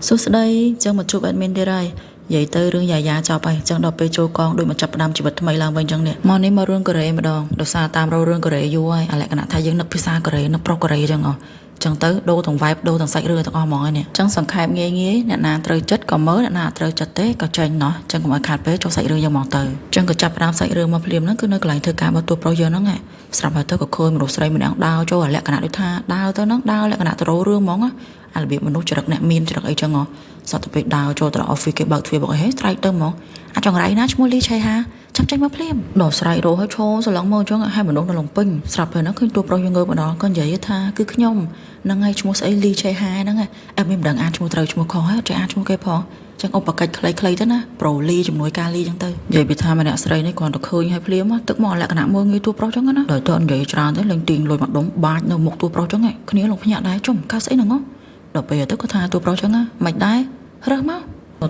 សួស្តីចឹងមកជួប admin ទៀតហើយនិយាយទៅរឿងយ៉ាយ៉ាចប់ហើយចឹងដល់ពេលចូលកងដូចមកចាប់ផ្ដើមជីវិតថ្មីឡើងវិញចឹងនេះមកនេះមករឿងកូរ៉េម្ដងដោយសារតាមរករឿងកូរ៉េយូរហើយអាលក្ខណៈថាយើងនឹកភាសាកូរ៉េនឹកប្រុសកូរ៉េចឹងអស់ចឹងទៅដូរទាំង vibe ដូរទាំងសាច់រឿងទាំងអស់ហ្មងហើយនេះចឹងសង្ខេបងាយងាយអ្នកណាត្រូវចិត្តក៏មើលអ្នកណាអត់ត្រូវចិត្តទេក៏ចេញណោះចឹងកុំឲ្យខាតពេលចូលសាច់រឿងយើងហ្មងទៅចឹងក៏ចាប់ផ្ដើមសាច់រឿងមកភ្លាមហ្នឹងគឺនៅកន្លែងធ្វើការរបស់តួប្រុសយើងហ្នឹងឯងស្រាប់ហើយទៅក៏ឃើញមនុស្សស្រីម្នាក់ដើរចូលអាលក្ខណៈដូចថាដើរទៅហ្នឹងដើរលក្ខណៈទៅរករឿងហ្មងណាអារបៀបមនុស្សចរិតអ្នកមានចរិតអីចឹងហ៎សត្វទៅពេលដើរចូលទៅដល់ office គេបើកទ្វារមកអីហេស្រែកទៅហ្មងអាចង្រៃណាឈ្មោះលីឆៃហាចាប់ចេញមកភ្លាមដល់ស្រែករោឲ្យឈរសឡឹងមកអញ្ចឹងឲ្យមនុស្សនៅឡងពេញស្រាប់ពេលហ្នឹងឃើញតួប្រុសយើងងើបមកដល់ក៏និយាយថាគឺខ្ញុំហ្នឹងហើយឈ្មោះស្អីលីឆៃហាហ្នឹងអែមិនដឹងអានឈ្មោះត្រូវឈ្មោះខុសហើយអត់ចេះអានឈ្មោះគេផងចឹងឧបកិច្ចខ្លីៗទៅណាប្រូលីជំនួយការលីចឹងទៅនិយាយពីថាម្នាក់ស្រីនេះគ្រាន់តែឃើញឲ្យភ្លាមទឹកមកលក្ខណៈមើលងាយតួប្រុសចឹងណាដោយតើនិយាយច្រើនទៅលេងទាញលុយមកដុំបាចនៅមុខតួប្រុសចឹងគ្នាលងភ្ញាក់ដែរជុំកៅស្អីហ្នឹងដល់ពេលទៅក៏ថាតួប្រុសចឹងណាមិនដែររើសមក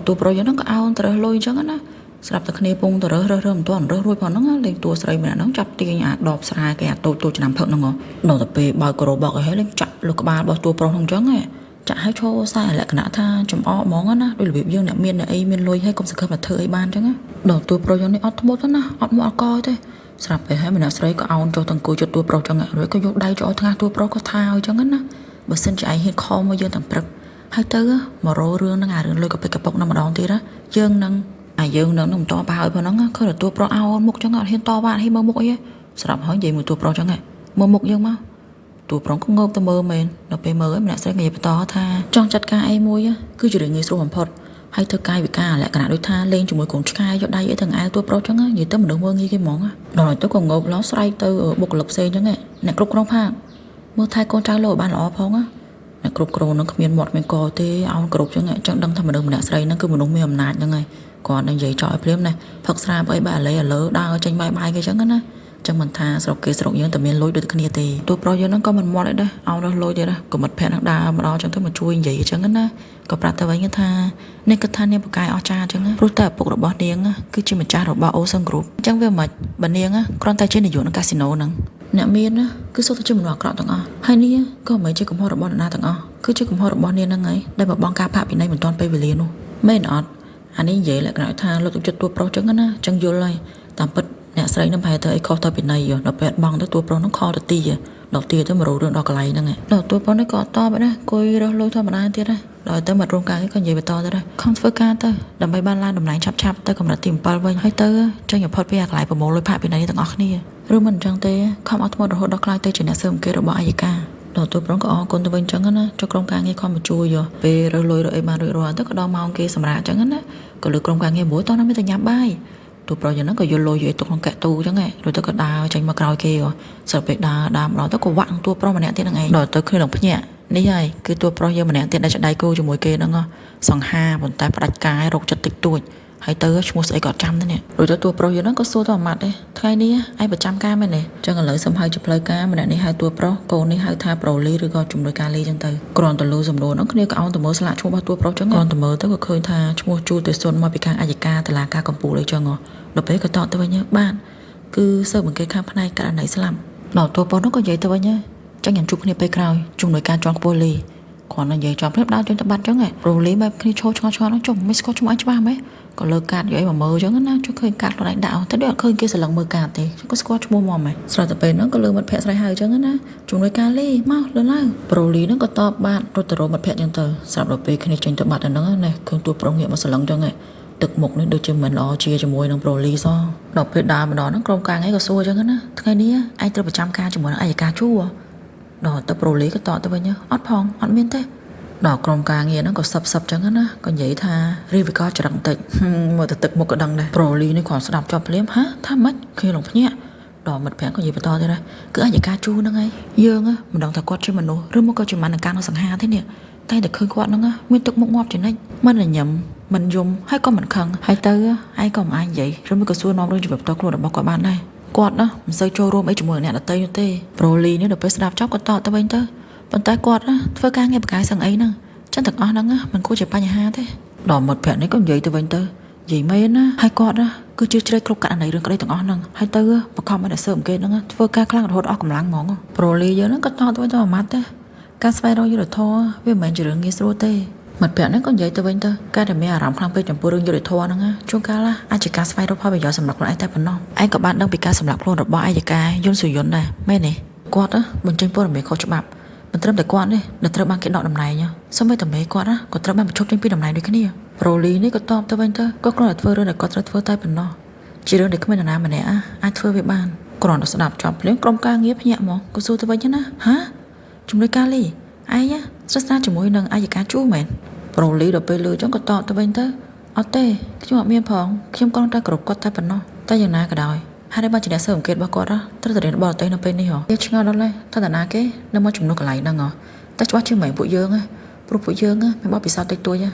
តួប្រុសយើងហ្នឹងក៏អោនទៅរើសលុយចឹងណាស្រាប់តែគ្នាពងទៅរើសរើសរើសមិនទាន់រើសរួចផងហ្នឹងលេងតួស្រីម្នាក់ហ្នឹងចាប់ទាញអាដបស្រាគេអាតូចតូចឆ្នាំផឹកហ្នឹងដល់ទៅពេលបើករោបកឲ្យលេងចាក់លើក្បាលរបស់តួប្រុសហ្នឹងចឹងចាក់ឲ្យឈរខ្សែលក្ខណៈថាចំអកហ្មងណាដូចរបៀបយើងអ្នកមានអ្នកអីមានលុយហើយកុំសង្ឃឹមថាធ្វើអីបានចឹងដល់តួប្រុសយើងនេះអត់ធ្មត់ណាអត់មកអត់កទេស្រាប់ពេលហើយម្នាក់ស្រីក៏អោនចុះទៅអង្គុយជិតតួប្រុសចឹងរួចក៏យកដៃចូលថ្ងាសតួប្រុសក៏ថាឲ្យចឹងណាបើសិនជាឯងហ៊ានខំមកយើងទាំងព្រឹកហើយទៅមករោរឿងហ្នឹងអារឿងលុយកពិកកពុកហ្នឹងម្ដងទៀតណាយើងនឹងអាយើងនឹងមិនតបហើយផងហ្នឹងឃើញតែតួប្រុសអោនមុខចឹងអត់ហ៊ានតបអត់ហ៊ានមើលមុខអីទេស្រាប់ហើយនិយាយមួយតួប្រុសចឹងមើលមុខយើងមកតួប្រុសក៏ងើបទៅមើលមែនដល់ពេលមើលហើយម្នាក់ស្រីនិយាយបន្តថាចង់ចាត់ការអីមួយគឺជារឿងងាយស្រួលបំផុតហើយធ្វើកាយវិការលក្ខណៈដូចថាលេងជាមួយកូនឆ្កែយកដៃអីទាំងអែលតួប្រុសចឹងនិយាយទៅមនុស្សមើលងាយគេហ្មងដល់ទៅក៏ងើបឡើងស្រែកទៅបុគ្គលិកផ្សេងចឹងអ្នកគ្រប់គ្រងផាកមើលថែកូនចៅលោកបានល្អផងណាអ្នកគ្រប់គ្រងនឹងគ្មានមាត់មានកទេអោនគ្រប់ចឹងចឹងដឹងថាមនុស្សម្នាក់ស្រីហ្នឹងគឺមនុស្សមានអំណាចហ្នឹងហើយគាត់នឹងនិយាយចោលឲ្យភ្លាមណាផឹកស្រាអីបែអាឡេអាលើដើរចេញបាយបាយគេចឹងណាចឹងមិនថាស្រុកគេស្រុកយើងតែមានលុយដូចគ្នាទេតួប្រុសយើងហ្នឹងក៏មិនមាត់អីដែរអោនរស់លុយទៀតណាក៏មិត្តភក្តិហ្នឹងដើរមកដល់ចឹងទៅមកជួយនិយាយចឹងណាក៏ប្រាប់ទៅវិញថានាងគិតថានាងបកាយអស្ចារ្យចឹងព្រោះតែឪពុករបស់នាងគឺជាម្ចាស់របស់ Ocean Group ចឹងវាមិនបើនាងគ្រាន់តែជានាយកនៅកាស៊ីណូហ្នឹងអ្នកមានណាគឺសុទ្ធតែជាមនុស្សអាក្រក់ទាំងអស់ហើយនេះក៏មិនមែនជាកំហុសរបស់អ្នកណាទាំងអស់គឺជាកំហុសរបស់នាងហ្នឹងហើយដែលបបងការផាកពិន័យមិនទាន់ពេលវេលានោះមែនអត់អានេះនិយាយលក្ខណៈថាលើកទឹកចិត្តតួប្រុសចឹងណាចឹងយល់ហើយតាមពិតអ្នកស្រីនឹងប្រហែលទៅអីខុសទៅពិន័យដល់ពេលបងទៅតួប្រុសហ្នឹងខទៅទីដល់ទីទៅមករករឿងដល់កន្លែងហ្នឹងដល់តួប្រុសនេះក៏អត់តបដែរគួយរើសលុយធម្មតាទៀតដែរដល់ទៅមករួមការគេក៏និយាយបន្តទៅដែរខំធ្វើការទៅដើម្បីបានឡើងតំណែងឆាប់ឆាប់ទៅកម្រិតទី7វិញហើយទៅចេញឲ្យផុតពីអាកន្លែងប្រមូលលុយផាកពិន័យទាំងអស់គ្នាឬមិនអញ្ចឹងទេខំអត់ធ្មត់រហូតដល់ខ្លាចទៅជាអ្នកស៊ើបអង្កេតរបស់អយ្យការដល់តួប្រុសក៏អរគុណទៅវិញអញ្ចឹងណាចុះក្រុមការងារខំមកជួយពេលរើសលុយរើសអីបានរួចរាល់ទៅក៏ដល់ម៉ោងគេសម្រាប់អញ្ចឹងណាក៏លើក្រុមការងារមួយតោះណាមានតែញ៉ាំបាយតួប្រុសយ៉ាងហ្នឹងក៏យកលុយយកទុកក្នុងកែទូអញ្ចឹងរួចទៅក៏ដើរចេញមកក្រោយគេស្រាប់ពេលដើរដើរម្ដងទៅក៏វាក់នឹងតួប្រុសម្នាក់ទៀតហ្នឹងឯងដល់ទៅគ្នានឹងភ្ញាក់នេះហើយគឺតួប្រុសយើងម្នាក់ទៀតដែលចដៃគូជាមួយគេហ្នឹងសង្ហាប៉ុន្តែផ្ដាច់កាយរកចិត្តតិចតួចហើយទៅឈ្មោះស្អីក៏ចាំដែរនេះរួចទៅតួប្រុសយើងហ្នឹងក៏សួរទៅអាម៉ាត់ដែរថ្ងៃនេះឯងប្រចាំការមែនទេចឹងឥឡូវសុំហៅជាផ្លូវការម្នាក់នេះហៅតួប្រុសកូននេះហៅថាប្រូលីឬក៏ជំនួយការលីចឹងទៅគ្រាន់តែលឺសំណួរហ្នឹងគ្នាក៏អោនទៅមើលស្លាកឈ្មោះរបស់តួប្រុសចឹងគ្រាន់តែមើលទៅក៏ឃើញថាឈ្មោះជូទេសុនមកពីខាងអយ្យការតុលាការកំពូលអីចឹងដល់ពេលក៏តបទៅវិញបាទគឺស៊ើបអង្កេតខាងផ្នែកករណីស្លាប់ដល់តួប្រុសនោះក៏និយាយទៅវិញចឹងញ៉ាំជួបគ្នាពេលក្រោយជំនួយការជាន់ខ្ពស់លីគ្រាន់តែនិយាយចំភ្លាមដើរចេញទៅបាត់ចឹងប្រូលីបែបគ្នាឈរឆ្ងល់ឆ្ងល់ចុះមិនស្គាល់ឈ្មោះអញច្បាស់ម៉េចក៏លើកាតយកអីមកមើលចឹងណាចុះឃើញកាតខ្លួនឯងដាក់តែដូចអត់ឃើញគេស្រឡឹងមើលកាតទេចុះក៏ស្គាល់ឈ្មោះមកម៉េចស្រាប់តែពេលហ្នឹងក៏លើមិត្តភក្តិស្រីហៅចឹងណាជំនួយការលីមកលឿនឡើងប្រូលីហ្នឹងក៏តបបាទរត់ទៅរកមិត្តភក្តិចឹងទៅស្រាប់ដល់ពេលគ្នាចេញទៅបាត់ទៅហ្នឹងណាឃើញតួប្រុសងាកមកស្រឡឹងចឹងទឹកមុខនេះដូចជាមិនល្អជាជាមួយនឹងប្រូលីសោះដល់ពេលដើរម្ដងហ្នឹងក្រុមការងារក៏សួរចឹងណាថ្ងៃនេះឯងត្រូវប្រចាំការជាមួយនឹងអយ្យការជួដល់ទៅប្រូលីក៏តបទៅវិញអត់ផងអត់មានទេដល់ក្រុមការងារហ្នឹងក៏សឹបសឹបចឹងណាក៏និយាយថារៀបវិកលចរិតបន្តិចមើលទៅទឹកមុខក៏ដឹងដែរប្រូលីនេះគ្រាន់ស្ដាប់ចប់ភ្លាមហាថាម៉េចគ្នាលងភ្ញាក់ដល់មិត្តភក្តិក៏និយាយបន្តទៀតដែរគឺអយ្យការជួហ្នឹងឯងយើងមិនដឹងថាគាត់ជាមនុស្សឬមកក៏ជាមនការនៅសង្ហាទេនេះតែតែឃើញគាត់ហ្នឹងមានទឹកមុខងាប់ជានិច្ចមិនញញឹមមិនយំហើយក៏មិនខឹងហើយទៅឯងក៏មិនអាចនិយាយឬមួយក៏សួរនាំរឿងជីវិតផ្ទាល់ខ្លួនរបស់គាត់បានដែរគាត់ណាមិនសូវចូលរួមអីជាមួយអ្នកដទៃនោះទេប្រូលីនេះដល់ពេលស្ដាប់ចប់ក៏តបទៅវិញទៅប៉ុន្តែគាត់ណាធ្វើការងារបកាយសឹងអីហ្នឹងចឹងទាំងអស់ហ្នឹងមិនគួរជាបញ្ហាទេដល់មិត្តភក្តិនេះក៏និយាយទៅវិញទៅនិយាយមែនណាហើយគាត់ណាគឺជាជ្រែកគ្រប់ករណីរឿងក្តីទាំងអស់ហ្នឹងហើយទៅបខំឲ្យតែស៊ើបអង្កេតហ្នឹងធ្វើការខ្លាំងរហូតអស់កម្លាំងហ្មងប្រូលីយើងហ្នឹងក៏តបទៅវិញទៅអាម៉ាត់ទេការស្វែងរកយុត្តិធម៌វាមិនមែនជារឿងងាយស្រួលទេ មិត្តភក្តិហ្នឹងក៏និយាយទៅវិញទៅការដែលមានអារម្មណ៍ខ្លាំងពេកចំពោះរឿងយុត្តិធម៌ហ្នឹងជួនកាលអាចជាការស្វែងរកផលប្រយោជន៍សម្រាប់ខ្លួនឯងតែប៉ុណ្ណោះឯងក៏បានដឹងពីការសម្លាប់ខ្លួនរបស់អាយកាយុនសុយុនដែរមែនទេគាត់បញ្ចេញព័ត៌មានខុសច្បាប់មិនត្រឹមតែគាត់ទេដែលត្រូវបានគេដកតំណែងសូម្បីតែមេគាត់ក៏ត្រូវបានបញ្ឈប់ចេញពីតំណែងដូចគ្នាប្រូលីនេះក៏តបទៅវិញទៅក៏គ្រាន់តែធ្វើរឿងដែលគាត់ត្រូវធ្វើតែប៉ុណ្ណោះជារឿងដែលគ្មាននរណាម្នាក់អាចធ្វើវាបានគ្រាន់តែស្ដាប់ចប់ភ្លាមក្រុមការងារភ្ញាក់មកក៏សួរទៅវិញណាហាជំនួយការលីឯងស្រិះស្រាជាមួយនឹងអាយកាជូមែនប្រូលីដល់ពេលលឺចឹងក៏តបទៅវិញទៅអត់ទេខ្ញុំអត់មានផងខ្ញុំគ្រាន់តែគោរពគាត់តែប៉ុណ្ណោះតែយ៉ាងណាក៏ដោយហើយបើជាអ្នកស៊ើបអង្កេតរបស់គាត់ត្រូវតែរៀនបរទេសនៅពេលនេះហ៎គេឆ្ងល់ដល់ហើយថាតាណាគេនៅមកជំនួសកន្លែងហ្នឹងហ៎តែច្បាស់ជាមិនពួកយើងហ៎ព្រោះពួកយើងមានបទពិសោធន៍តិចតួចឯង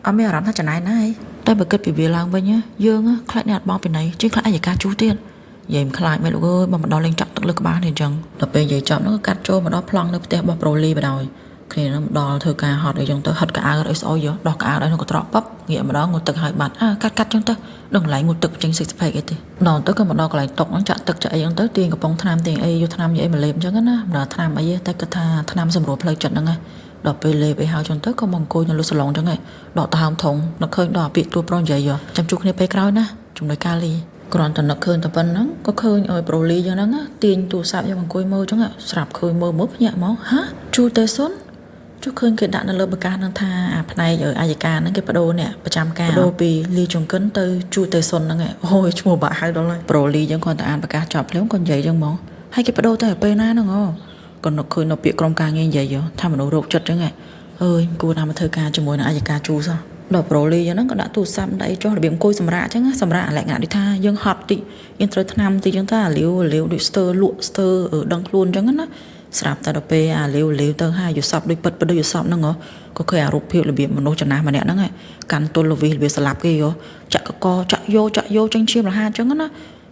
អត់មានអារម្មណ៍ថាចំណែនណាឯងតែបើគិតពីវាឡើងវិញយើងខ្លាចអ្នកអត់បងពីណីជាងខ្លាចអាយកាជូទៀតយាយមិនខ្លាចមែនលោកអើយបើមកដល់លេងចាក់ទឹកលើក្បាលនេះអញ្ចឹងដល់ពេលយាយចប់ហ្នឹងក៏កាត់ចូលមកដល់ប្លង់នៅផ្ទះរបស់ប្រូលីបណ្ដោយគ្នានឹងមកដល់ធ្វើការហត់អីចឹងទៅហត់កៅអៅអីស្អុយដោះកៅអៅដល់ក្នុងកត្រកប៉បងាកម្ដងងូតទឹកហើយបាត់អើកាត់កាត់ចឹងទៅដល់កន្លែងងូតទឹកចេញសិចស្ផេកអីទេដល់ទៅក៏មកដល់កន្លែងតុកហ្នឹងចាក់ទឹកចាក់អីចឹងទៅទាញកំប៉ុងថ្នាំទាញអីយកថ្នាំអីមកលេបចឹងណាមិនដល់ថ្នាំអីទេតែគិតថាថ្នាំសម្រួលផ្លូវចិត្តហ្នឹងដល់ពេលលេបអីហើយចឹងទៅក៏មកអង្គុយនៅលើសាឡុងចឹងឯងដកដើមធំនឹកឃើញដល់ពាក្យទួប្រុសនិយាយចាំជួបគ្នាពេលក្រោយណាជំនួយការលីគ្រាន់តែនឹកឃើញតែប៉ុណ្្នឹងក៏ឃើញឲ្យប្រូលីយ៉ាងហ្នឹងទាញទូរស័ព្ទយកអង្គុយមើលចឹងស្រាប់ឃើញមើលមើលភ្ញាក់មកហាជូតេសុនចុះឃើញគេដាក់នៅលើបកាសហ្នឹងថាអាផ្នែកអាយកាហ្នឹងគេបដូរអ្នកប្រចាំការបដូរពីលីចុងកិនទៅជូតេសុនហ្នឹងអូយឈ្មោះបាក់ហៅដល់ហើយប្រូលីចឹងគ្រាន់តែអានប្រកាសចប់ភ្លាមក៏និយាយចឹងហ្មងហើយគេបដូរទៅពេលណាហ្នឹងអូក៏នឹកឃើញនៅពាក្យក្រុមការងារនិយាយថាមនុស្សរោគចិត្តចឹងអើយគួរណាមកធ្វើការជាមួយនឹងអាយកាជូសោះដល់ប្រូលីហ្នឹងក៏ដាក់ទូរស័ព្ទដៃចុះរបៀបអង្គុយសម្រាកចឹងសម្រាកលក្ខណៈដូចថាយើងហត់តិចយើងត្រូវថ្នាំតិចចឹងទៅអាលាវលាវដូចស្ទើលក់ស្ទើដឹងខ្លួនចឹងណាស្រាប់តែដល់ពេលអាលាវលាវទៅហើយយល់សពដូចពិតពិតដូចយល់សពហ្នឹងក៏ឃើញអារូបភាពរបៀបមនុស្សចំណាស់ម្នាក់ហ្នឹងកាន់ទល់លវិសរបៀបស្លាប់គេចាក់កកចាក់យោចាក់យោចេញឈាមរហាចឹងណា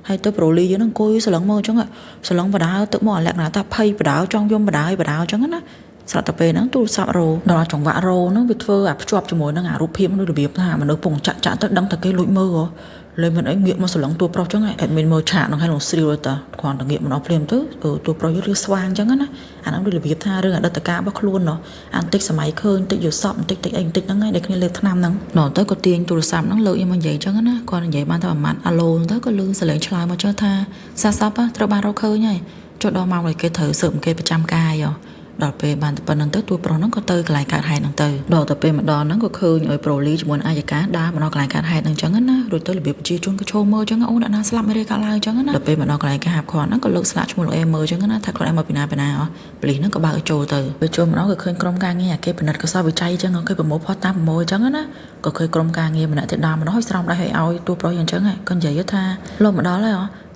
ហើយទៅប្រូលីយើងហ្នឹងអង្គុយសឡឹងមើលចឹងសឡឹងបដាទឹកមកលក្ខណៈថាភ័យបដាចង់យំបដាបដាចឹងណាស្រាប់តែពេលហ្នឹងទូរស័ព្ទរោដល់ចង្វាក់រោហ្នឹងវាធ្វើអាភ្ជាប់ជាមួយនឹងអារូបភាពនោះរបៀបថាមនុស្សពងចាក់ចាក់ទៅដឹងតែគេលួចមើលលេមិនអីងាកមកសឡឹងតួប្រុសចឹងអេដមីនមើលឆាកហ្នឹងឲ្យលងស្រីលតាគ្រាន់តែងាកមកដល់ភ្លាមទៅតួប្រុសយល់ស្វាងចឹងណាអាហ្នឹងដូចរបៀបថារឿងអតីតកាលរបស់ខ្លួនណោះអាបន្តិចសម័យឃើញបន្តិចយល់សពបន្តិចតិចអីបន្តិចហ្នឹងឯងដែលគ្នាលេបថ្នាំហ្នឹងដល់ទៅក៏ទាញទូរស័ព្ទហ្នឹងលើកយកមកនិយាយចឹងណាគាត់និយាយបានតែមួយម៉ាត់អាឡូទៅក៏លឺសលេងឆ្លើយមកចុះថាសាសពត្រូវបានរកឃើញហើយចុះដល់ម៉ោងដែលគេត្រូវស៊ើបអង្កេតប្រចាំកាយដល់ពេលបានតែប៉ុណ្្នឹងទៅតួប្រុសហ្នឹងក៏ទៅកន្លែងកើតហេតុហ្នឹងទៅដល់ទៅពេលមកដល់ហ្នឹងក៏ឃើញឲ្យប្រូលីជាមួយអាយកាដើរមកដល់កន្លែងកើតហេតុហ្នឹងចឹងណារួចទៅរបៀបប្រជាជនក៏ឈរមើលចឹងអូអ្នកណាស្លាប់មិនរៀបកើតឡើងចឹងណាដល់ពេលមកដល់កន្លែងគេហាប់គ្រាន់ហ្នឹងក៏លើកស្លាកឈ្មោះលោកអេមើលចឹងណាថាខ្លួនឯងមកពីណាពីណាអប៉ូលីសហ្នឹងក៏បើកឲ្យចូលទៅពេលចូលមកដល់ក៏ឃើញក្រុមការងារអាគេពិនិត្យកសលវិច័យចឹងគេប្រមូលផុសតាមប្រមូលចឹងណាក៏ឃើញក្រុមការងារម្នាក់ទៀតដើរមកដល់ឲ្យស្រោមដៃឲ្យឲ្យតួប្រុសយ៉ាងចឹងក៏និយាយថាលោកមកដល់ហើយ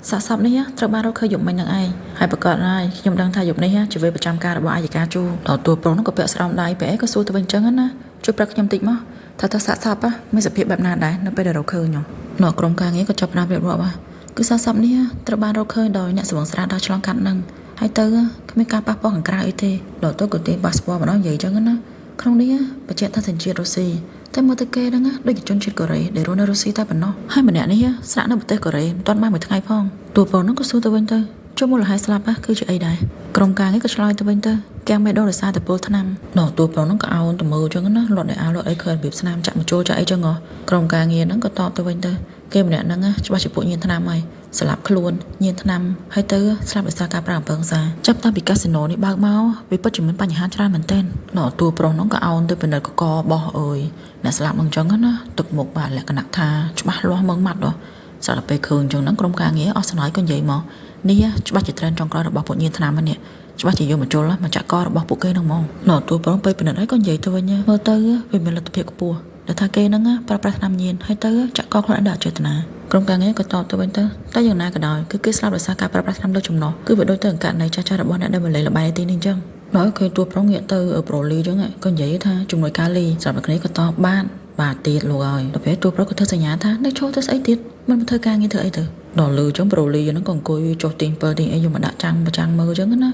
សាកសពនេះត្រូវបានរកឃើញយប់មិញនឹងឯងហើយប្រកាសហើយខ្ញុំដឹងថាយប់នេះជាវេប្រចាំការរបស់អាយកាជូដល់តួប្រុសនោះក៏ពាក់ស្រោមដៃពាក់អីក៏សួរទៅវិញចឹងណាជួយប្រាប់ខ្ញុំតិចមកថាតើសាកសពមានសភាពបែបណាដែរនៅពេលដែលរកឃើញនៅក្រុមការងារក៏ចាប់ផ្ដើមរៀបរាប់គឺសាកសពនេះត្រូវបានរកឃើញដោយអ្នកស្វឹងស្រាវដល់ឆ្លងកាត់នឹងហើយទៅគ្មានការប៉ះពាល់ខាងក្រៅអីទេដល់ទៅក៏ទាញប៉ាសពតម្ដងនិយាយចឹងណាក្នុងនេះបញ្ជាក់ថាសញ្ជាតិរុស្ស៊ីតែមើលទៅគេហ្នឹងដូចជាជនជាតិកូរ៉េដែលរស់នៅរុស្ស៊ីតែប៉ុណ្ណោះហើយម្នាក់នេះស្នាក់នៅប្រទេសកូរ៉េមិនទាន់បានមួយថ្ងៃផងតួប្រុសហ្នឹងក៏សួរទៅវិញទៅចុះមូលហេតុស្លាប់គឺជាអីដែរក្រុមការងារក៏ឆ្លើយទៅវិញទៅកាំងមេដងរសារតែពុលថ្នាំដល់តួប្រុសហ្នឹងក៏អោនទៅមើលចឹងណាលត់ដែលអោលត់អីឃើញរបៀបស្នាមចាក់មកចូលចាក់អីចឹងហ៎ក្រុមការងារហ្នឹងក៏តបទៅវិញទៅគេម្នាក់ហ្នឹងច្បាស់ជាពួកញៀនថ្នាំហើយស្លាប់ខ្លួនញៀនថ្នាំហើយទៅស្លាប់ដោយសារការប្រើអំពើហិង្សាចាប់តាំងពីកាស៊ីណូនេះបើកមកវាពិតជាមានបញ្ហាច្រើនមែនទែនដល់តួប្រុសហ្នឹងក៏អោនទៅពិនិត្យកកបោះអើយអ្នកស្លាប់ហ្នឹងចឹងណាទឹកមុខបាទលក្ខណៈថាច្បាស់លាស់មើងម៉ាត់ដល់ស្រាប់តែពេលឃើញចឹងហ្នឹងក្រុមការងារអស់ស្នើក៏និយាយមកនេះច្បាស់ជាត្រែនចុងក្រោយរបស់ពួកញៀនថ្នាំនេះច្បាស់ជាយកមកជុលមកចាក់ករបស់ពួកគេហ្នឹងហ្មងដល់តួប្រុសពេលពិនិត្យហើយក៏និយាយទៅវិញមើលទៅវាមានលទ្ធភាពខ្ពស់ដែលថាគេហ្នឹងប្រើប្រាស់ថ្នាំញៀនហើយទៅចាក់កខ្លួនឯងដោយអចេតនាក្រុមការងារក៏តបទៅវិញទៅតែយ៉ាងណាក៏ដោយគឺគេស្លាប់ដោយសារការប្រើប្រាស់ថ្នាំលើចំណោះគឺវាដូចទៅនឹងករណីចាស់ៗរបស់អ្នកដែលមកលេងល្បែងទីនេះអញ្ចឹងដល់ឃើញតួប្រុសងាកទៅប្រូលីអញ្ចឹងក៏និយាយថាជំនួយការលីស្រាប់តែគ្នាក៏តបបានបាទទៀតលោកហើយដល់ពេលតួប្រុសក៏ធ្វើសញ្ញាថានៅឈរទៅស្អីទៀតមិនមកធ្វើការងារធ្វើអីទៅដល់លឺអញ្ចឹងប្រូលីហ្នឹងក៏អង្គុយចុះទាញពិលទាញអីយកមកដាក់ចាំងប្រចាំងមើលអញ្ចឹងណា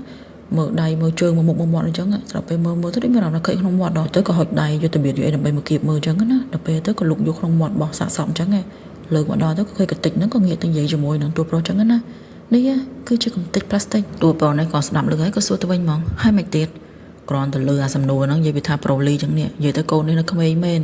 មើលដៃមើលជើងមើលមុខមើលមាត់អញ្ចឹងស្រាប់ពេលមើលមើលទៅដូចមានអារម្មណ៍ថាខិចក្នុងមាត់ដល់ទៅក៏ហុចដៃយកទៅបៀតយកអីដើម្បីមកគៀបមើលអញ្ចឹងណាដល់ពេលទៅក៏លុកយកក្នុងមាត់របស់សាកសពអញ្ចឹងលើកមកដល់ទៅក៏ឃើញកតិចហ្នឹងក៏ងាកទៅនិយាយជាមួយនឹងតួប្រុសអញ្ចឹងណានេះគឺជាកំទេចប្លាស្ទិកតួប្រុសនេះក៏ស្ដាប់លឺហើយក៏សួរទៅវិញហ្មងហើយមិនទៀត គ្រាន់តែលើអាសំណួរហ្នឹងនិយាយពីថាប្រូលីចឹងនេះនិយាយទៅកូននេះនៅក្មេងមែន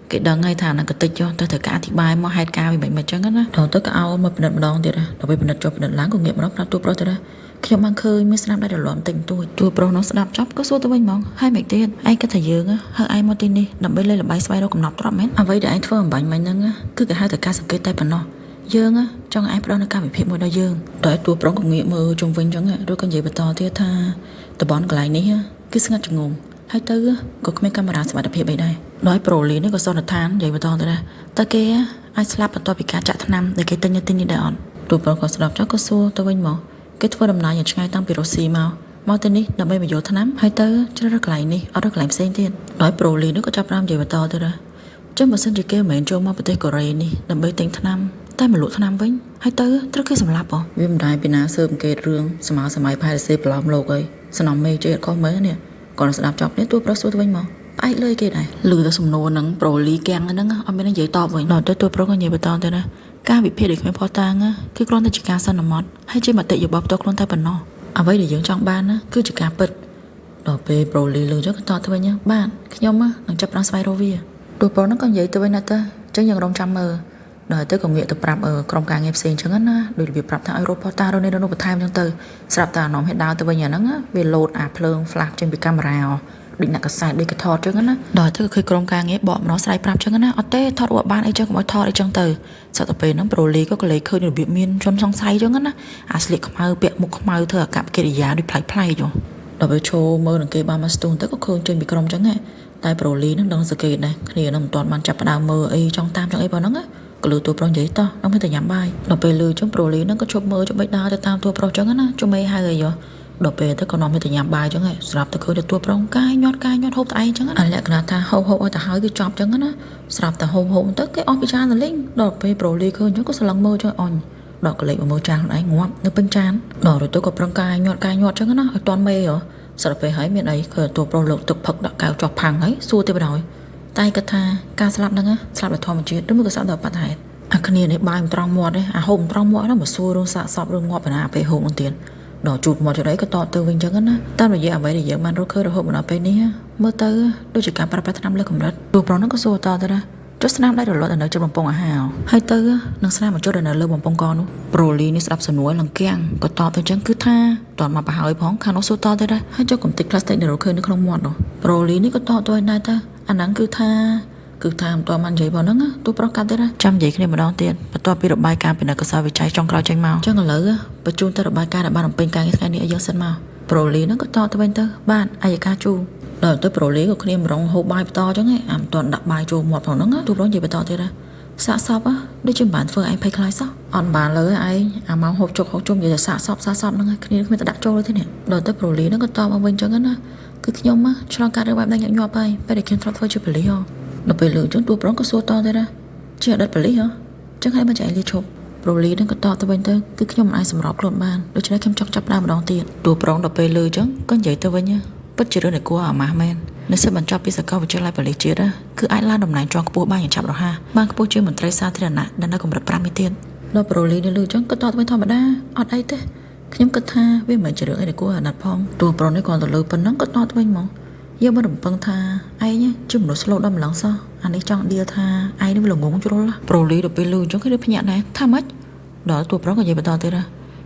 គេដឹងហើយថានឹងកតិចចុះតែត្រូវការអធិប្បាយមកហេតុការណ៍វាមិនមិនចឹងណាដល់ទៅក៏អោមកពិនិត្យម្ដងទៀតដល់ពេលពិនិត្យចុះពិនិត្យឡើងក៏ងាកម្ដងប្រាប់តួប្រុសទៅដែរខ្ញុំបានឃើញមានស្នាមដៃរលាំតិចតួចតួប្រុសនោះស្ដាប់ចប់ក៏សួរទៅវិញហ្មងហើយមិនទៀតឯងគិតថាយើងហៅឯងមកទីនេះដើម្បីលេងល្បែងស្វែងរកកំណប់ទ្រព្យមែនអ្វីដែលឯងធ្វើអំបញ្ញមិញហ្នឹងគឺគេហៅតែការសង្កេតតែប៉ុណ្ណោះយើងចង់ឯងផ្ដល់នូវកម្មវិធីមួយដល់យើងតែតួប្រុសក៏ងាកមើលជុំវិញចឹងឬក៏និយាយបន្តទៀតថាតំបន់កន្លែងនេះគឺស្ងាត់ជ្ងំហើយទៅក៏គ្មានកាមេរ៉ាសុវត្ថិភាពអីដែរដោយប្រូលីនេះក៏សន្និដ្ឋាននិយាយបន្តទៅដែរតើគេអាចស្លាប់បន្ទាប់ពីការចាក់ថ្នាំដែលគេទិញនៅទីនេះដែរអត់តួប្រុសក៏ស្ដាប់ចុះក៏សួរទៅវិញមកគេធ្វើដំណើរយ៉ាងឆ្ងាយតាំងពីរុស្ស៊ីមកទីនេះដើម្បីមកយកថ្នាំហើយទៅជ្រើសរើសកន្លែងនេះអត់រើសកន្លែងផ្សេងទៀតដោយប្រូលីនេះក៏ចាប់ផ្ដើមនិយាយបន្តទៅដែរចឹងបើសិនជាគេមិនមែនចូលមកប្រទេសកូរ៉េនេះដើម្បីទិញថ្នាំតែមកលក់ថ្នាំវិញហើយទៅត្រូវគេសម្លាប់ហ៎វាមិនដែរពីណាស៊ើបអង្កេតរឿងសម័យសម័យផែសេប្រឡំលោកអីសំណមេជ័យអត់ខុសមើលនេះគាត់ស្ដាប់ចប់នេះតួប្រុសសួរទៅវិញមកផ្អែកលើគេដែរឮតែសំណួរហ្នឹងប្រូលីកាំងហ្នឹងអត់មាននិយាយតបវិញដល់ទៅតួប្រុសក៏និយាយបន្តទៅណាការវិភាគដែលគ្មានភស្តុតាងគឺគ្រាន់តែជាការសន្មត់ហើយជាមតិយោបល់ផ្ទាល់ខ្លួនតែប៉ុណ្ណោះអ្វីដែលយើងចង់បានណាគឺជាការពិតដល់ពេលប្រូលីលើចុះក៏តបទៅវិញបាទខ្ញុំនឹងចាប់ផ្ដើមស្វែងរកវាតួប្រុសហ្នឹងក៏និយាយទៅវិញណាទៅអញ្ចឹងយើងរងចាំមើលដល់ទៅក៏ងាកទៅប្រាប់ក្រុមការងារផ្សេងចឹងណាដោយរបៀបប្រាប់ថាឲ្យរកផុសតារនេះនោះបន្ថែមចឹងទៅស្រាប់តែអានំហេតុដើរទៅវិញអាហ្នឹងវាលោតអាភ្លើង flash ចេញពីកាមេរ៉ាដូចអ្នកកសែតដូចកថតចឹងណាដល់ទៅឃើញក្រុមការងារបកម្ដងស្រែកប្រាប់ចឹងណាអត់ទេថតរួចបានអីចឹងកុំឲ្យថតអីចឹងទៅសត្វទៅពេលហ្នឹងប្រូលីក៏កលេឃើញរបៀបមានជនសង្ស័យចឹងណាអាស្លៀកខ្មៅពាក់មុខខ្មៅធ្វើអាកប្បកិរិយាដូចប្លែកៗចុះដល់ពេលឈោមើលនឹងគេបានមកស្ទូងទៅក៏ឃើញចេញពីក្រុមចឹងតែប្រូលីហ្នឹងដឹងសង្កេតដែរគ្នានឹងមិនទាន់បានចាប់ផ្ដើមមើលអីចង់តាមចឹងអីប៉ុណ្ណឹងក៏លើតួប្រុសនិយាយតោះនឹងមិនតែញ៉ាំបាយដល់ពេលលើចឹងប្រូលីហ្នឹងក៏ជប់មើលជប់បិទដើរទៅតាមតួប្រុសចឹងណាជុំមេហៅអីយោដល់ពេលទៅក៏នាំទៅញ៉ាំបាយចឹងស្រាប់តែឃើញតែតួប្រុសកាយញាត់កាយញាត់ហូបតែឯងចឹងអាលក្ខណៈថាហូបហូបឲ្យទៅហើយគឺចប់ចឹងណាស្រាប់តែហូបហូបទៅគេអស់ពីចានទៅលេងដល់ពេលប្រូលីឃើញចឹងក៏ស្រឡឹងមើលចឹងអញដល់ក៏លេចមកមើលចានខ្លួនឯងងាប់នៅពេញចានដល់ទៅក៏ប្រឹងកាយញាត់កាយញាត់ចឹងណាឲ្យតន់មេហ៎ស្រាប់ពេលហើយមានអីឃើញតួប្រុសលើកទឹកផឹកដាក់កៅចោះផាំងហើយសួរទៅបណ្ដោយតែគាត់ថាការស្លាប់ហ្នឹងស្លាប់ដោយធម្មជាតិឬមួយក៏ស្លាប់ដោយបត្តិហេតុអាគ្នានេះបាយមិនត្រង់មាត់ទេអាហូបមិនត្រង់មាត់ហ្នឹងមកសួររឿងសាកសពរឿងងាប់បណ្ណាពេលហូបហ្នឹងទៀតដល់ជូតមាត់ចុះអីក៏តបទៅវិញចឹងណាតាមរយៈអ្វីដែលយើងបានរកឃើញរហូតមកដល់ពេលនេះមើលទៅដូចជាការប្រើប្រាស់ថ្នាំលើកម្រិតតួប្រុសហ្នឹងក៏សួរតទៅណាចុះស្នាមដៃរលត់នៅជិតបំពង់អាហារហើយទៅនឹងស្នាមបញ្ចុះនៅលើបំពង់កនោះប្រូលីនេះស្ដាប់សំណួរឡើងគាំងក៏តបទៅចឹងគឺថាតន់មកប្រហើយផងខាងនោះសួរតទៅដែរហើយចុះកំតិចផ្លាស្ទិកដែលរកឃើញនៅក្នុងមាត់នោះប្រូលីនេះក៏តបទៅដែរទៅអាហ្នឹងគឺថាមិនតបាននិយាយផងហ្នឹងទូប្រុសកាត់ទៀតចាំនិយាយគ្នាម្ដងទៀតបន្ទាប់ពីរបាយការណ៍ពីអ្នកកសលវិច័យចុងក្រោយចេញមកចឹងឥឡូវបញ្ជូនទៅរបាយការណ៍ដែលបានបំពេញការងារថ្ងៃនេះឲ្យយើងសិនមកប្រូលីហ្នឹងក៏តបទៅវិញទៅបាទអាយកាជូដល់ទៅប្រូលីក៏គ្នាម្រងហូបបាយបន្តចឹងអាមិនទាន់ដាក់បាយចូលមាត់ផងហ្នឹងទូប្រុសនិយាយបន្តទៀតណាសាកសពដូចជាមិនបានធ្វើឯងភ័យខ្លាចសោះអត់បានលើឯងអាម៉ោងហូបចុកហូបជុំនិយាយតែសាកសពសាកសពហ្នឹងគ្នាគ្មានតែដាក់ចូលទេនេះដល់ទៅប្រូលីហ្នឹងក៏តបមកវិញចឹងណាគឺខ្ញុំឆ្លងកាត់រឿងបែបហ្នឹងញឹកញាប់ហើយពេលដែលខ្ញុំធ្លាប់ធ្វើជាប៉ូលីសហ៎ដល់ពេលលើចឹងតួប្រុសក៏សួរតទៅណាជាអតីតប៉ូលីសហ៎ចឹងហើយមិនចៃលាឈប់ប្រូលីនឹងក៏តបទៅវិញទៅគឺខ្ញុំមិនអាចសម្របខ្លួនបានដូច្នេះខ្ញុំចង់ចាប់ផ្ដើមម្ដងទៀតតួប្រុសដល់ពេលលើចឹងក៏និយាយទៅវិញពិតជារឿងដែលគួរអាម៉ាស់មែននិស្សិតបញ្ចប់ពីសាកលវិទ្យាល័យប៉ូលីសជាតិគឺអាចឡើងតំណែងជាន់ខ្ពស់បានយ៉ាងឆាប់រហ័សបានខ្ពស់ជាងមន្ត្រីសាធារណៈដែលនៅកម្រិត5នេះទៀតដល់ប្រូលីនៅលើចឹងក៏តបទៅវិញធម្មតាអត់អីទេខ្ញុំគិតថាវាមិនមែនជារឿងអីដែលគួរអាណិតផងតួប្រុសនេះគ្រាន់តែលើប៉ុណ្ណឹងក៏តបទៅវិញហ្មងយើងមិនរំពឹងថាឯងជាមនុស្សស្លូតដល់ម្លឹងសោះអានេះចង់ដៀលថាឯងនេះវាល្ងងជ្រុលប្រូលីដល់ពេលលឺអញ្ចឹងគេភ្ញាក់ដែរថាម៉េចដល់តួប្រុសក៏និយាយបន្តទៀតណា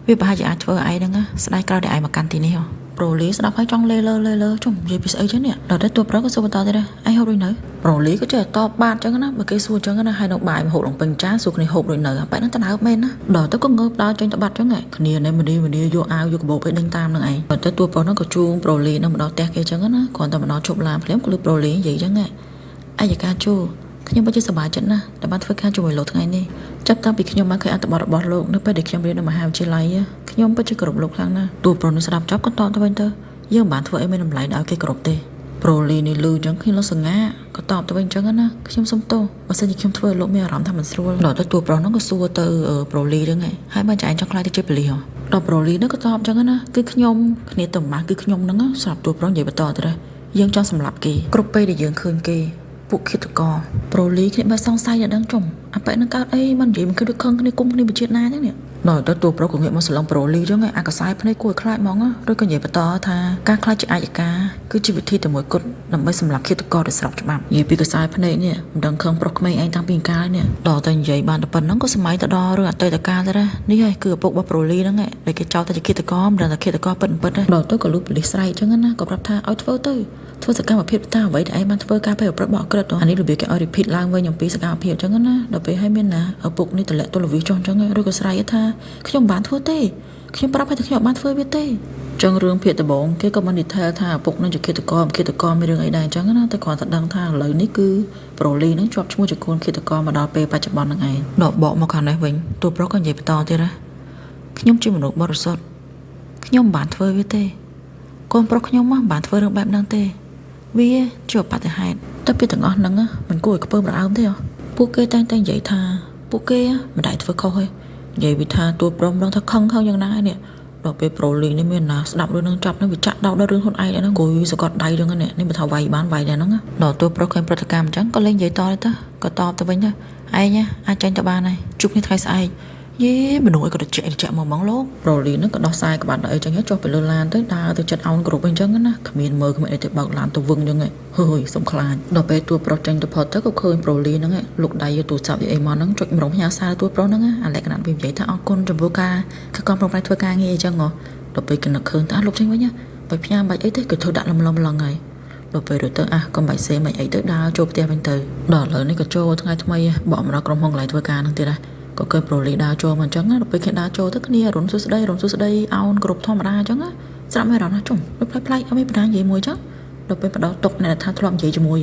វាប្រហែលជាអាចធ្វើឯងហ្នឹងស្ដាយក្រោយដែលឯងមកកាន់ទីនេះហ៎ប្រូលីស្ដាប់ហើយចង់លេលើលេលើជុំនិយាយពីស្អីចឹងនេះដល់ទៅតួប្រុសក៏សួរបន្តទៀតឯងហូបដូចនៅប្រូលីក៏ចេះតបបាទចឹងណាបើគេសួរចឹងណាហើយនៅបាយមកហូបលំពេញចានសួរគ្នាហូបដូចនៅបែបហ្នឹងតើមែនណាដល់ទៅក៏ងើបដើរចេញទៅបាត់ចឹងគ្នានេះមនីមនីយកអាវយកកាបូបឲ្យដេញតាមនឹងឯងដល់ទៅតួប្រុសហ្នឹងក៏ជួងប្រូលីនឹងមកដល់ផ្ទះគេចឹងណាគ្រាន់តែមកដល់ជប់ឡានភ្លាមក៏លឺប្រូលីនិយាយចឹងអាយកាជូខ្ញុំពិតជាសប្បាយចិត្តណាស់ដែលបានធ្វើការជាមួយលោកថ្ងៃនេះចាប់តាំងពីខ្ញុំបានឃើញអត្ថបទរបស់លោកនៅពេលដែលខ្ញុំរៀននៅមហាវិទ្យាល័យខ្ញុំពិតជាគោរពលោកខ្លាំងណាស់តួប្រុសនេះស្ដាប់ចប់ក៏តបទៅវិញទៅយើងមិនបានធ្វើអីមានតម្លៃដល់គេគោរពទេប្រូលីនេះលឺចឹងខ្ញុំលោកសងាក៏តបទៅវិញចឹងណាខ្ញុំសុំទោសបើសិនជាខ្ញុំធ្វើឲ្យលោកមានអារម្មណ៍ថាមិនស្រួលដល់ទៅតួប្រុសហ្នឹងក៏សួរទៅប្រូលីចឹងហើយបើចែងចង់ខ្លាចទៅជាប៉ូលីសហ៎ដល់ប្រូលីហ្នឹងក៏តបចឹងណាគឺខ្ញុំគ្នាទៅម៉ាស់គឺខ្ញុំហ្នឹងស្រាប់តួប្រុសនិយាយបន្តទៅយើងចង់សម្លាប់គេគ្រប់ពេលដែលយើងឃើញគេពួកឃាតករប្រូលីគ្នាបើសង្ស័យដល់ដឹងជុំអាប៉ែនឹងកើតអីមិននិយាយមិនគឺដូចខឹងគ្នាគុំគ្នាវិជាតិណាចឹងនេះ ដល់ទៅតួប្រុសក៏ងាកមកសឡឹងប្រូលីចឹងអាកសែភ្នែកគួរឲ្យខ្លាចហ្មងឬក៏និយាយបន្តថាការខ្លាចជាអាយកាគឺជាវិធីតែមួយគត់ដើម្បីសម្លាប់ឃាតករដែលស្របច្បាប់និយាយពីកសែភ្នែកនេះមិនដឹងខឹងប្រុសក្មេងឯងតាំងពីកាលនេះដល់តែនិយាយបានតែប៉ុណ្្នឹងក៏សម័យទៅដល់រឿងអតីតកាលទៅដែរនេះហើយគឺឪពុករបស់ប្រូលីហ្នឹងដែលគេចោទថាជាឃាតករមិនដឹងថាឃាតករពិតពិតដែរដល់ទៅក៏លុបប៉ូលីសស្រែកចឹងណាក៏ប្រាប់ថាឲ្យធ្វើទៅធ្វើសកម្មភាពតាមអ្វីដែលឯងបានធ្វើការពេលប្រព្រឹត្តបទក្រិតអានេះរបៀបគេឲ្យ repeat ឡើងវិញអំពីសកម្មភាពចឹងណាដល់ពេលឲ្យមានណាឪពុកនេះតម្លាក់ទលវីចុះចឹងឬក៏ស្រែកថាខ្ញុំមិនបានធ្វើទេខ្ញុំប្រាប់ឲ្យតែខ្ញុំអត់បានធ្វើវាទេចឹងរឿងភាគដំបូងគេក៏មិន detail ថាឪពុកនឹងជាឃាតករឃាតករមានរឿងអីដែរចឹងណាតែគ្រាន់តែដឹងថាឥឡូវនេះគឺប្រូលីនឹងជាប់ឈ្មោះជាកូនឃាតករមកដល់ពេលបច្ចុប្បន្នហ្នឹងឯងដល់បកមកខាងនេះវិញតួប្រុសក៏និយាយបន្តទៀតណាខ្ញុំជាមនុស្សបរិសុទ្ធខ្ញុំមិនបានធ្វើវាទេកូនប្រុសខ្ញុំមិនបានធ្វើរឿងបែបហ្នឹងទេវាជាបតិហេតុតែពីទាំងអស់ហ្នឹងមិនគួរឲ្យខ្ពើមរអើមទេពួកគេតែងតែនិយាយថាពួកគេមិនដែលធ្វើខុសទេនិយាយវាថាតួប្រុសមិនដឹងថាខឹងខឹងយ៉ាងណានេះដល់ពេលប្រូលីនេះមានណាស្ដាប់រឿងនឹងចាប់នឹងវាចាក់ដោតដល់រឿងខ្លួនឯងហ្នឹងគួយសកត់ដៃចឹងនេះនេះបើថាវាយបានវាយដែរហ្នឹងដល់តួប្រុសឃើញប្រតិកម្មអញ្ចឹងក៏លេងនិយាយតទៅក៏តបទៅវិញទៅឯងអាចចាញ់ទៅបានហើយជួបគ្នាថ្ងៃស្អែកយេមនុស្សអីក៏ត្រជាក់ត្រជាក់មកហ្មងលោកប្រូលីហ្នឹងក៏ដោះខ្សែក្បាត់ដល់អីចឹងចុះទៅលើឡានទៅដើរទៅចិត្តអោនគ្រប់អីចឹងណាគ្មានមើលគ្មានអីទៅបើកឡានទៅវឹងចឹងហើយសុំខ្លាចដល់ពេលតួប្រុសចេញទៅផុតទៅក៏ឃើញប្រូលីហ្នឹងលុកដៃយកទូរស័ព្ទយកអីមកហ្នឹងចុចម្រងផ្ញើសារតួប្រុសហ្នឹងអាលក្ខណៈវានិយាយថាអរគុណចំពោះការខិតខំប្រឹងប្រែងធ្វើការងារអីចឹងហ៎ដល់ពេលគេនឹកឃើញថាលុកចេញវិញបើផ្ញើបាច់អីទេគេធ្វើដាក់លំលំឡងហើយដល់ពេលទៅអាកុំបាច់សេមិនអីទៅដើរចូលផ្ទះវិញទៅដល់ឥឡូវនេះក៏ចូលថ្ងៃថ្មីបកមកដល់ក្រុមហ៊ុនកន្លែងធ្វើការហ្នឹងទៀតដែរក៏គេប្រូលីដើរចូលមកអញ្ចឹងដល់ពេលគេដើរចូលទៅគ្នារុនសួស្ដីរុនសួស្ដីអោនគ្រប់ធម្មតាអញ្ចឹងស្រាប់មានអារម្មណ៍ថាជុំដូចប្លែកៗអត់មានបណ្ដានិយាយមួយអញ្ចឹងដល់ពេលបដោតុកអ្នកថាធ្លាប់និយាយជាមួយ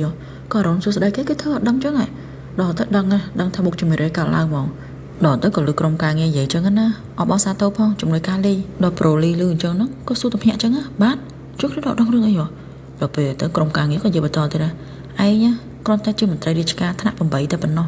ក៏រុនសួស្ដីគេគេធ្វើអត់ដឹងអញ្ចឹងដល់ទៅដឹងដឹងថាមុខជំរឿកើតឡើងហ្មងដល់ទៅក៏លើក្រុមការងារនិយាយអញ្ចឹងណាអបអរសាទរផងជំនួយការលីដល់ប្រូលីលឺអញ្ចឹងហ្នឹងក៏សួរទំញាក់អញ្ចឹងបាទជួយគ្នាដល់ដឹងរឿងអីហ៎ដល់ពេលទៅក្រុមការងារក៏និយាយបន្តទៀតណាឯងគ្រាន់តែជាមន្ត្រីរាជការថ្នាក់8តែប៉ុណ្ណោះ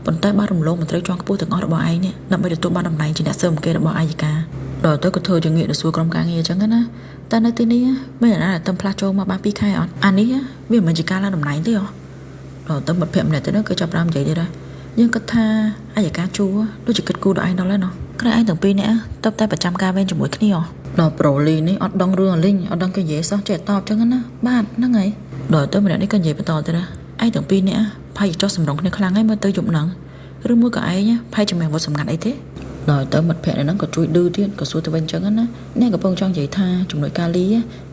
ប៉ុន្តែបានរំលងមន្ត្រីជាន់ខ្ពស់ទាំងអស់របស់ឯងនេះដើម្បីទទួលបានតំណែងជាអ្នកស៊ើបអង្កេតរបស់អាយកាដល់ទៅក៏ធ្វើជាងាកទៅសួរក្រុមការងារអញ្ចឹងណាតែនៅទីនេះមានអ្នកណាដែលតំផ្លាស់ចូលមកបាន2ខែអត់អានេះវាមិនមែនជាការឡើងតំណែងទេហ៎ដល់ទៅមិត្តភក្តិម្នាក់ទៅនោះក៏ចាប់ផ្ដើមនិយាយទៀតដែរយើងគិតថាអាយកាជួដូចជាគិតគូរដល់ឯងដល់ហើយណោះក្រែឯងទាំងពីរនាក់តបតែប្រចាំការវេនជាមួយគ្នាហ៎ដល់ប្រូលីនេះអត់ដឹងរឿងអលីងអត់ដឹងគេនិយាយសោះចេះតបអញ្ចឹងណាបាទហ្នឹងហើយដល់ទៅម្នាក់នេះក៏និយាយបន្តទៀតដែរឯងទាំងពីរនាក់ផៃចុះសម្រងគ្នាខ្លាំងហើយមើលទៅយប់ហ្នឹងឬមួយក៏ឯងផៃជាមានអាវុធសម្ងាត់អីទេដល់ទៅមិត្តភក្តិហ្នឹងក៏ជួយឌឺទៀតក៏សួរទៅវិញអញ្ចឹងណាអ្នកកំពុងចង់និយាយថាជំនួយការលី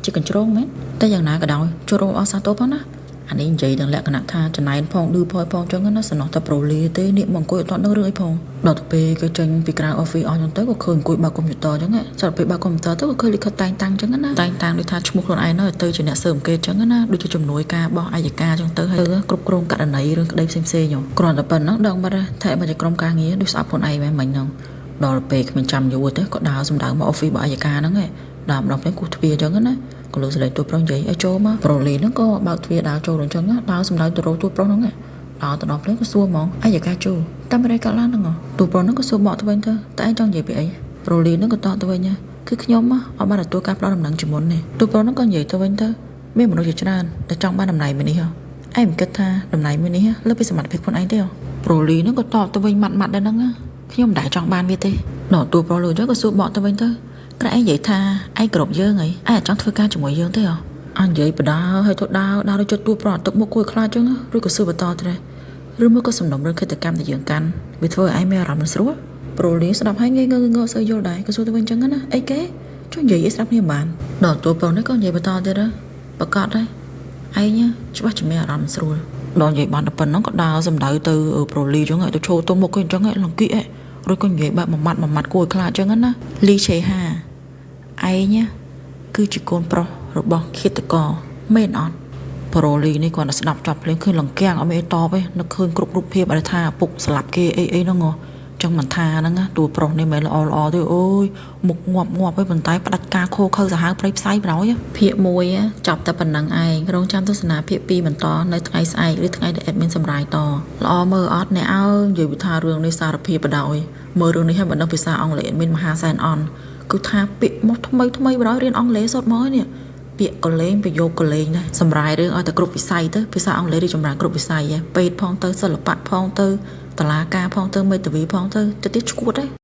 ជាកញ្ជ្រោងមែនតែយ៉ាងណាក៏ដោយចូលរួមអស់សាទរផងណាអានេះនិយាយទាំងលក្ខណៈថាចំណែនផងឌឺផយផងអញ្ចឹងណាសំណោះតែប្រូលីទេនេះមកអង្គុយអត់ដឹងរឿងអីផងដល់ទៅពេលគេចេញពីក្រៅ office អស់អញ្ចឹងទៅក៏ឃើញអង្គុយបើកកុំព្យូទ័រអញ្ចឹងស្រាប់ពេលបើកកុំព្យូទ័រទៅក៏ឃើញលិខិតតែងតាំងអញ្ចឹងណាតែងតាំងដូចថាឈ្មោះខ្លួនឯងទៅជាអ្នកស៊ើបអង្កេតអញ្ចឹងណាដូចជាជំនួយការបោះអាយកាអញ្ចឹងទៅហើយគ្រប់គ្រងករណីរឿងក្តីផ្សេងៗគ្រាន់តែប៉ុណ្ណឹងដឹងបាត់ថាមកជាក្រុមការងារដូចស្អប់ខ្លួនឯងមែនមិញហ្នឹងដល់ពេលគ្មានចាំយូរទេក៏ដើរសម្ដៅមក office របស់អាយកាហ្នឹងឯងដើរម្ដងផ្លេគូទ្វារអញ្ចឹងណាក៏លើសលេងតួប្រុសនិយាយឲ្យចូលមកប្រូលីហ្នឹងក៏បើកទ្វារដើរចូលអញ្ចឹងដើរសម្ដៅទៅរកតួប្រុសហ្នឹងដើរទៅដល់ផ្លេក៏សួរហ្មងអាយកាចូលតាមរៃកាត់ឡើងហ្នឹងតួប្រុសហ្នឹងក៏សួរបកទៅវិញទៅតែឯងចង់និយាយពីអីប្រូលីហ្នឹងក៏តបទៅវិញគឺខ្ញុំអត់បានទទួលការផ្ដល់ដំណឹងជាមុនទេតួប្រុសហ្នឹងក៏និយាយទៅវិញទៅមានមនុស្សជាច្រើនដែលចង់បានតំណែងមួយនេះឯងមិនគិតថាតំណែងមួយនេះលើសពីសមត្ថភាពខ្លួនឯងទេប្រូលីហ្នឹងក៏តបទៅវិញម៉ាត់ម៉ាត់ដែរហ្នឹងខ្ញុំមិនដែលចង់បានវាទេដល់តួប្រុសលើក៏សួរបកទៅវិញទៅក្រែឯងនិយាយថាឯងគ្រប់យើងហីឯងអត់ចង់ធ្វើការជាមួយយើងទេហ៎អញនិយាយបដាហើយទៅដើរដើរទៅជិតតួប្រុសទឹកមុខគួរខ្លាចចឹងឬក៏សួរបន្តទៅឬមួយក៏សំណុំរឿងឃាតកម្មដែលយើងកាន់វាធ្វើឲ្យឯងមានអារម្មណ៍មិនស្រួលប្រូលីស្ដាប់ហើយងាយងើងើសើយល់ដែរក៏សួរទៅវិញចឹងណាអីគេចុះនិយាយអីស្ដាប់គ្នាមិនបានដល់តួប្រុសនេះក៏និយាយបន្តទៀតប្រកាសដែរឯងច្បាស់ជាមានអារម្មណ៍មិនស្រួលដល់និយាយបានតែប៉ុណ្ណឹងក៏ដើរសំដៅទៅប្រូលីចឹងឲ្យទៅឈោទៅមុខគេអញ្ចឹងលង្គីឬក៏និយាយបែបមួយម៉ាត់មួយម៉ាត់គួរឲ្យខ្លាចចឹងណាលីឆេហាឯងគឺជាកូនប្រុសរបស់ឃាតករមែនអត់ប្រូលីនេះគាត់តែស្ដាប់ចាប់ភ្លេងឃើញលង្កាំងអត់មានអីតបទេនឹកឃើញគ្រប់រូបភាពឲ្យថាឪពុកស្លាប់គេអីអីហ្នឹងចឹងមិនថាហ្នឹងណាតួប្រុសនេះមិនល្អល្អទេអូយមុខងាប់ងាប់ហើយប៉ុន្តែផ្ដាច់ការខូខើសាហាវព្រៃផ្សៃបណ្ដោយភាគ1ចប់តែប៉ុណ្្នឹងឯងរងចាំទស្សនាភាគ2បន្តនៅថ្ងៃស្អែកឬថ្ងៃដែល admin សម្រាយតល្អមើលអត់អ្នកអើយនិយាយវិថារឿងនេះសារភាពបណ្ដោយមើលរឿងនេះឲ្យមិនដឹងភាសាអង់គ្លេស admin មហាសែនអន់គឺថាពាក្យមកថ្មីថ្មីបណ្ដោយរៀនអង់គ្លេសសុទ្ធមកនេះពាក្យក៏លេងប្រយោគក៏លេងដែរសម្រាយរឿងឲ្យតែគ្រប់វិស័យទៅភាសាអង់គ្លេសរីចម្រើនគ្រប់វិស័យពេទ្យផងទៅសិល្បៈផងទៅតឡាការផងទៅមេធាវីផងទៅទៅទៀតឈួតដែរ។